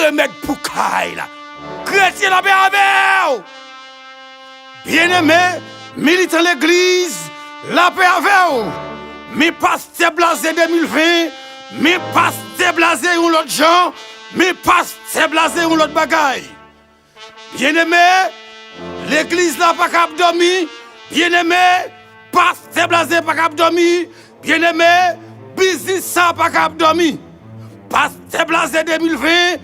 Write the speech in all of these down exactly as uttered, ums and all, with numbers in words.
Remèd pou kay la. Kretyen, lapè avè w! Byeneme, militan legliz, lapè avè w! Men pastè Blaze de mil ven, men pastè Blaze yon lòt jan, men pastè Blaze yon lòt bagay. Byeneme, legliz la pa ka ap dòmi. Byeneme, pastè Blaze pa ka ap dòmi. Byeneme, biznis sa pa ka ap dòmi. Pastè Blaze de mil ven,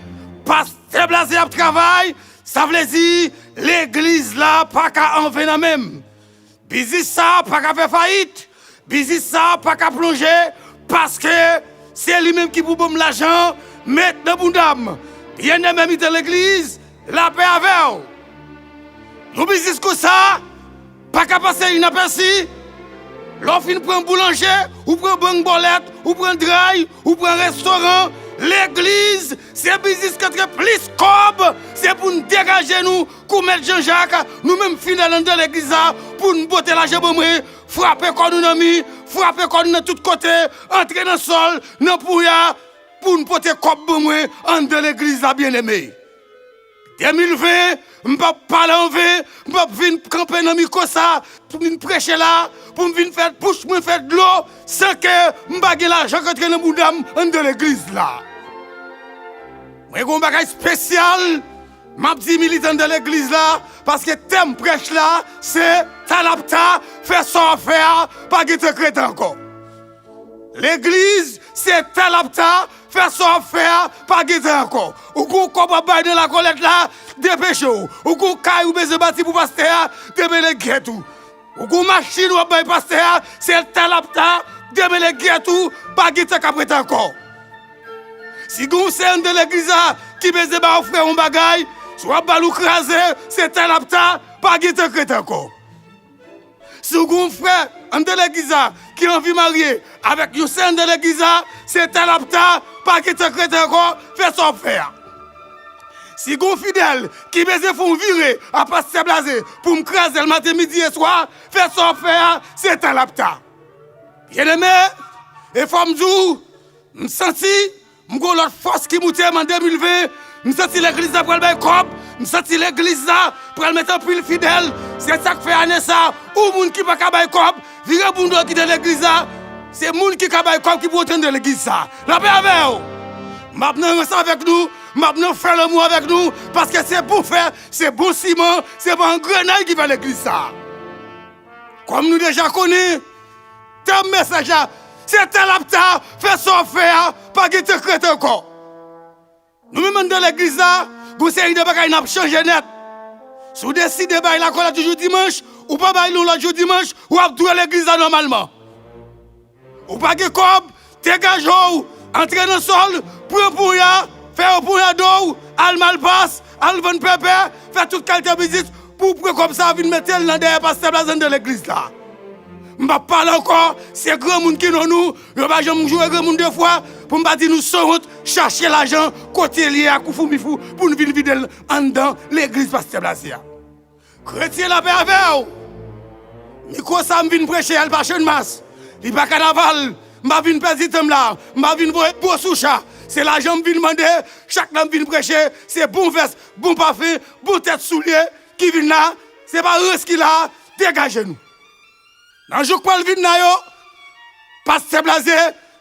pastè Blaze ap travay, sa vle di legliz la pa ka anven nan men m. Biznis sa a pa ka fè fayit. Biznis sa a pa ka plonje, paske se li menm ki pou ban m lajan, met nan bounda m. Byeneme, militan legliz, lapè avè w! Yon biznis konsa pa ka pase inapèsi. Lè w fin pran boulanje, ou pran bank bòlèt, ou pran dray, ou pran restoran, legliz, se biznis k antre plis kòb, se pou n degaje nou kou mèt Jan Jak, nou menm fidèl anndan legliz la, pou n pote lajan ban mwen, frape kò nou nan mi, frape kò nou nan tout kote, antre nan sòl, nan pouya, pou n pote kòb ban mwen anndan legliz la, byeneme. De mil ven, m p ap pale an ven, m p ap vin kanpe nan mikwo sa, pou m vin preche la, pou m vin fè bouch mwen fè dlo, san ke m pa gen lajan k antre nan bounda m anndan legliz la. Mwen gen yon bagay espesyal, m ap di militan de legliz la, paske tèm prèch la, se talapta, fè sa w ap fè a, pa gen tan k rete ankò. Legliz, se talapta, fè sa w ap fè a, pa gen tan ankò. Ou gen yon kòb w ap bay nan lakòlèt la, depeche w. Ou gen yon kay ou bezwen bati pou pastè a, demele gyèt ou. Ou gen yon machin w ap bay pastè a, se talapta, demele gyèt ou, pa gen tan k ap rete ankò. Si gen yon sè anndan legliz la ki bezwen ba yon frè yon bagay, si w ap ba l ou kraze, se talapta, pa gen tan k rete ankò. Si w gen yon frè anndan legliz la ki anvi marye avèk yon sè anndan legliz la, se talapta, pa gen tan k rete ankò, fè sa w ap fè a. Si gen yon fidèl ki bezwen fè yon vire a pastè Blaze pou m kraze l maten, midi e swa, fè sa w ap fè a, se talapta. Byeneme, e fò m di w, m santi m gen yon lòt fòs ki moute m an de mil ven. M santi legliz la pral bay kòb. M santi legliz la pral met anpil fidèl. Se sa k fè ane sa, ou moun ki pa ka bay kòb, vire bounda w kite legliz la. Se moun ki ka bay kòb ki pou antre anndan legliz sa. Lapè avè w! M ap nan rans avèk nou, m ap nan fè lanmou avèk nou, paske se bon fè, se bon siman, se bon angrenay ki fè legliz sa. Kòm nou deja konnen, tèm mesaj la, se talapta, fè sa w ap fè a, pa gen tan k rete ankò. Nou menm anndan legliz la, gon seri de bagay n ap chanje nèt. Si w deside bay lakòlèt yon jou dimanch, ou pa bay li yon lòt jou dimanch, w ap dwe legliz la nòmalman. Ou pa gen kòb, degaje w, antre nan sòl, pran ponya, fè yo ponyade w, al Malpas, al vann pèpè, fè tout kalite biznis pou w pran kòb sa a vin mete l nan dèyè pastè Blaze anndan legliz la. M p ap pale ankò, se granmoun ki non nou, yo pa janm joure granmoun de fwa, pou m pa di nou sanwont, chache lajan kote l ye a kou foumi fou pou n vin vide l anndan legliz pastè Blaze a. Kretyen, lapè avè w! Mikwo sa m vin preche a, l pa Channmas, li pa kanaval, m pa vin pèdi tan m la, m pa vin voye bo sou cha. Se lajan m vin mande, chak lè m vin preche, se bon vès, bon pafen, bon tèt soulye ki vin la, se pa rans ki la, degaje nou. Nan jou k pral vin la yo, pastè Blaze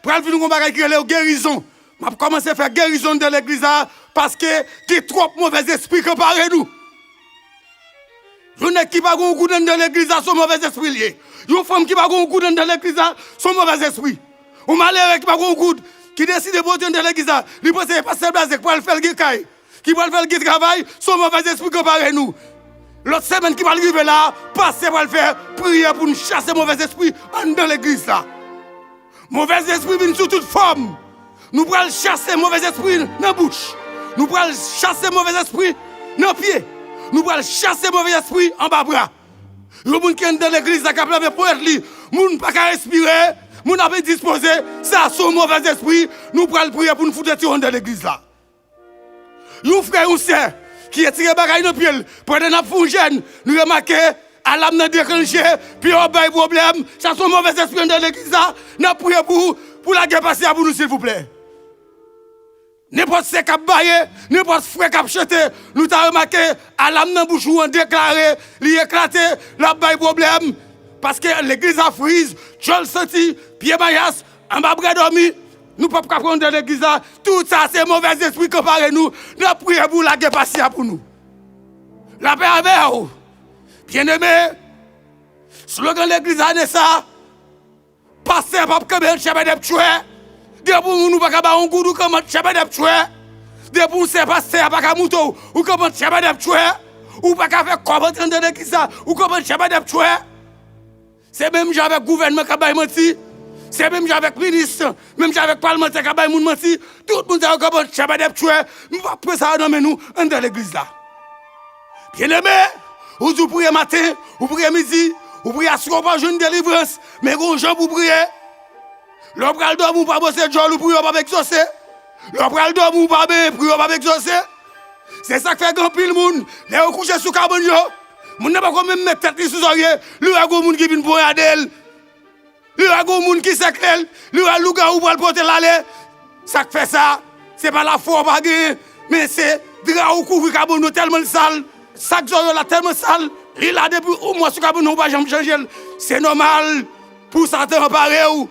pral vin yon bagay ki rele gerizon. M ap kòmanse fè gerizon anndan legliz la, paske gen twòp movèzespri k anpare nou. Yon nèg ki pa gen yon goud anndan legliz la, se yon movèzespri l ye. Yon fanm ki pa gen yon goud anndan legliz la, se yon movèzespri. Yon malere ki pa gen yon goud, ki deside pote anndan legliz la, li panse se pastè Blaze k pral fè l gen kay, ki pral fè l gen travay, se yon movèzespri k anpare nou. Lòt semèn ki pral rive la, pastè pral fè priyè pou n chase movèzespri anndan legliz la. Movèzespri vin sou tout fòm. Nou pral chase movèzespri nan bouch. Nou pral chase movèzespri nan pye. Nou pral chase movèzespri anba bra. Yon moun ki anndan legliz la k ap lave ponyèt li, moun pa ka respire, moun ap endispoze, sa se yon movèzespri, nou pral priye pou n fout retire anndan legliz la. Yon frè, yon sè ki retire bagay nan pye l, pandan n ap fè yon jèn, nou remake alam nan deklanche, pye w ap bay pwoblèm, sa se yon movèzespri anndan legliz la, n ap priye pou, pou lagè pase a pou nou silvouplè. Nenpòt sè k ap baye, nenpòt frè k ap chante, nou ta remake alam nan bouch ou an deklare, li eklate, l ap bay pwoblèm. Paske legliz la friz, djòl santi, pye mayas, anba brè dòmi, nou p ap ka pran anndan legliz la. Tout sa se movèzespri k anpare nou. N ap priye pou lage pati a pou nou. Lapè avè w. Byeneme, slogan legliz ane sa, pastè p ap kenbe ann chèbèdèptjwè. Depi yon moun ou pa ka ba yon goud, ou kenbe ann chèbèdèptjwè. Depi yon sè pastè a pa ka moute w, ou kenbe ann chèbèdèptjwè. Ou pa ka fè kòb antre anndan legliz la, ou kenbe ann chèbèdèptjwè. Se menm jan avèk gouvènman k ap bay manti, se menm jan avèk minis, menm jan avèk palmantè k ap bay moun manti. Tout moun sa yo kenbe ann chèbèdèptjwè. Nou p ap pran sa yo nan men nou anndan legliz la. Byeneme, ou di w priye maten, ou priye midi, ou priye aswè, ou pa jwenn delivrans, men gen yon jan pou w priye. Lè w pral dòmi, ou pa bwose djòl ou, priye w p ap egzose. Lè w pral dòmi, ou pa benyen, priye w p ap egzose. Se sa k fè gen anpil moun, lè yo kouche sou kabann yo, moun nan poko menm met tèt li sou zòrye, li wè gen yon moun ki vin ponyade l. Li wè gen yon moun ki sèkle l, li wè lougawou pral pote l ale. Sa k fè sa, se pa lafwa w pa genyen, men se dra ou kouvri kabann ou tèlman l sal, sak zòrye w la tèlman sal, li la depi yon mwa sou kabann ou, ou pa janm chanje l. Se nòmal pou Satan anpare w.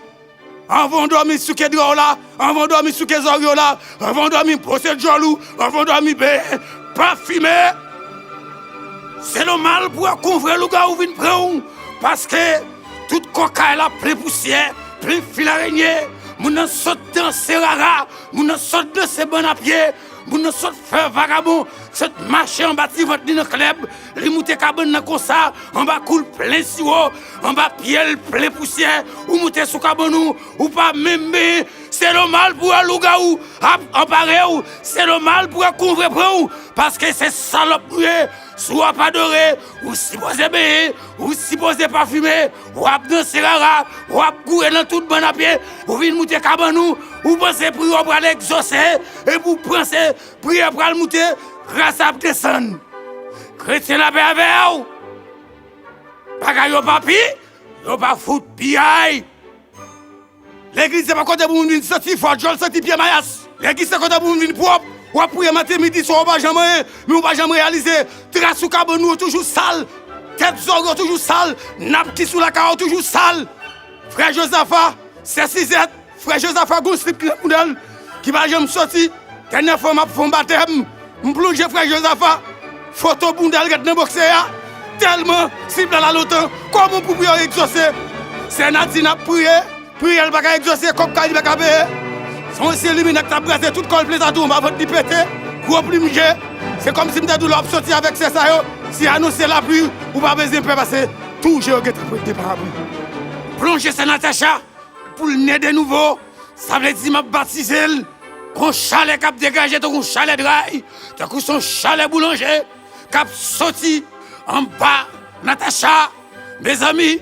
Anvan w dòmi, souke dra w la, anvan w dòmi, souke zòrye w la, anvan w dòmi, bwose djòl ou, anvan w dòmi, benyen, pafime. Se nòmal pou w wè konvre lougawou vin pran w, paske tout kò kay la plen pousyè, plen fil arenye, moun nan sot danse rara, moun nan sot danse bann a pye, moun nan sot fè vagabon, sot mache anba ti vant li nan klèb, li moute kabann nan konsa, anba kou l plen siwo, anba pye l plen pousyè, ou moute sou kabann ou, ou pa menm benyen, se nòmal pou w wè lougawou ap anpare w, se nòmal pou w wè konvre pran w, paske se salòp nou ye. Si w ap adore, ou sipoze benyen, ou sipoze pafime, w ap danse rara, w ap goure nan tout bann a pye, ou vin moute kabann ou, ou panse priyè w pral egzose, epi w panse priyè pral moute, gras ap desann. Kretyen, lapè avè w. Bagay yo pa pi, yo pa fout piyay. Legliz se pa kote pou moun vin santi fò, djòl santi, pye mayas. Legliz se kote pou moun vin pwòp. W ap priye maten, midi, swa, ou pa janm anyen, men ou pa janm reyalize. Dra sou kabann ou yo toujou sal. Tèt zòrye w toujou sal. Nap ki sou lakay ou toujou sal. Frè Jozafa, sè Sizèt, frè Jozafa gon slip ki nan bounda l, ki pa janm soti. Dènyè fwa m ap fè yon batèm, m plonje frè Jozafa, foto bounda l ret nan bòksè a, tèlman slip la la lontan, kòman pou priyè w egzose? Sè Nadin ap priye, priyè l pa ka egzose, kòb kay li pa ka peye. Se yon ansyen limenè k t ap brase tout kò l pleta tou anba vant li pete, gwo plim je. Se kòmsi m ta di w lè w ap soti avèk sè sa yo, si anonse lapli, ou pa bezwen pè paske tou je yo gentan prete parapli. Plonje sè Natacha, pou l ne de nouvo, sa vle di m ap batize l. Gon chalè k ap degaje tankou chalè dray, tankou se yon chalè boulanje k ap soti anba Natacha. Mezanmi,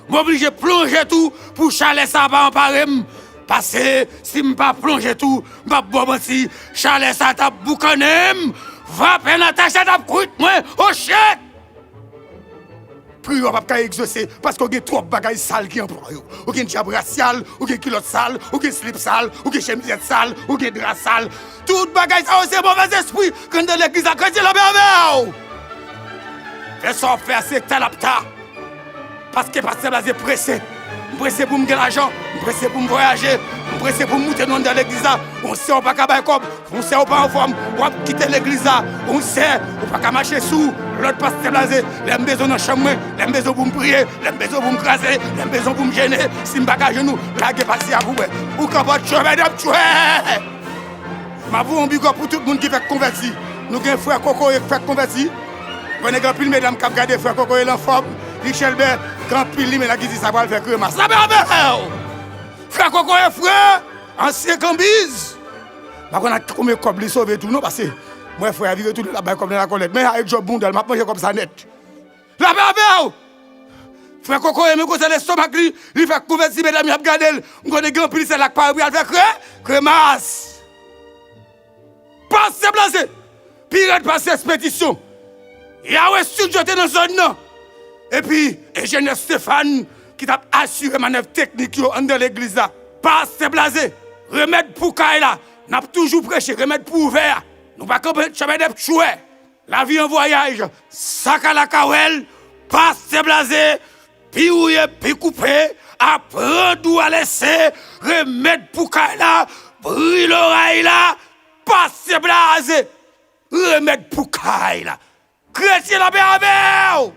m oblije plonje tou pou chalè sa a pa anpare m. Paske si m pa plonje tou, m p ap ba w manti, chalè sa a t ap boukannen m. Vapè Natacha t ap kwit mwen. Oh shit! Priyè w p ap ka egzose paske w gen twòp bagay sal ki anplwa yo. Ou gen djab rasyal, ou gen kilòt sal, ou gen slip sal, ou gen chemizèt sal, ou gen dra sal. Tout bagay sa yo se movèzespri k anndan legliz la. Kretyen, lapè avè w! Fè sa w ap fè a, se ta l ap ta. Paske pastè Blaze prese. M prese pou m gen lajan, m prese pou m vwayaje, m prese pou m moute non anndan legliz la. Yon sè w pa ka bay kòb, yon sè w pa anfòm, w ap kite legliz la. Yon sè, ou pa ka mache sou lòd pastè Blaze. Lè m bezwen w nan chanm mwen, lè m bezwen w pou m priye, lè m bezwen w pou m kraze, lè m bezwen w pou m jene, si m pa ka jwenn ou, lage pati a pou mwen. Ou kanpe antre, medam, tchwè! M ap voye yon big up pou tout moun ki fèk konvèti. Nou gen frè Kokoye k fèk konvèti. Konnen gen anpil medam k ap gade frè Kokoye l anfòm, li chèlbè, gen anpil limenna ki di sa pral fè kremas. Lapè avè w! Frè Kokoye frè, ansyen kanbiz. M pa konn ak konbyen kòb li sove tou non, paske m wè frè a vire tounen l ap bay kòb nan lakòlèt. Men a e djòb bounda l, m ap manje kòb sa nèt. Lapè avè w! Frè Kokoye, men kote lestomak li, li fèk konvèti, medam y ap gade l. M konnen gen anpil sè la k pare pou y al fè kre, kremas. Pastè Blaze, pi rèd pase Espedisyon. Yahweh Studio te nan zòn nan. Epi, enjenyè Stéphane, ki t ap asire manèv teknik yo anndan legliz la. Pastè Blaze, remèd pou kay la, N ap toujou preche remèd pou ouvè a. Nou pa kanpe tchèbèdèp tchwè. Lavi an vwayaj. Sa ka lakawèl, pastè blaze, pi wouye, pi koupe, aprann ou a lese, remèd pou kay la, bri loray la, pastè blaze, remèd pou kay la. Kretyen lapè avè w!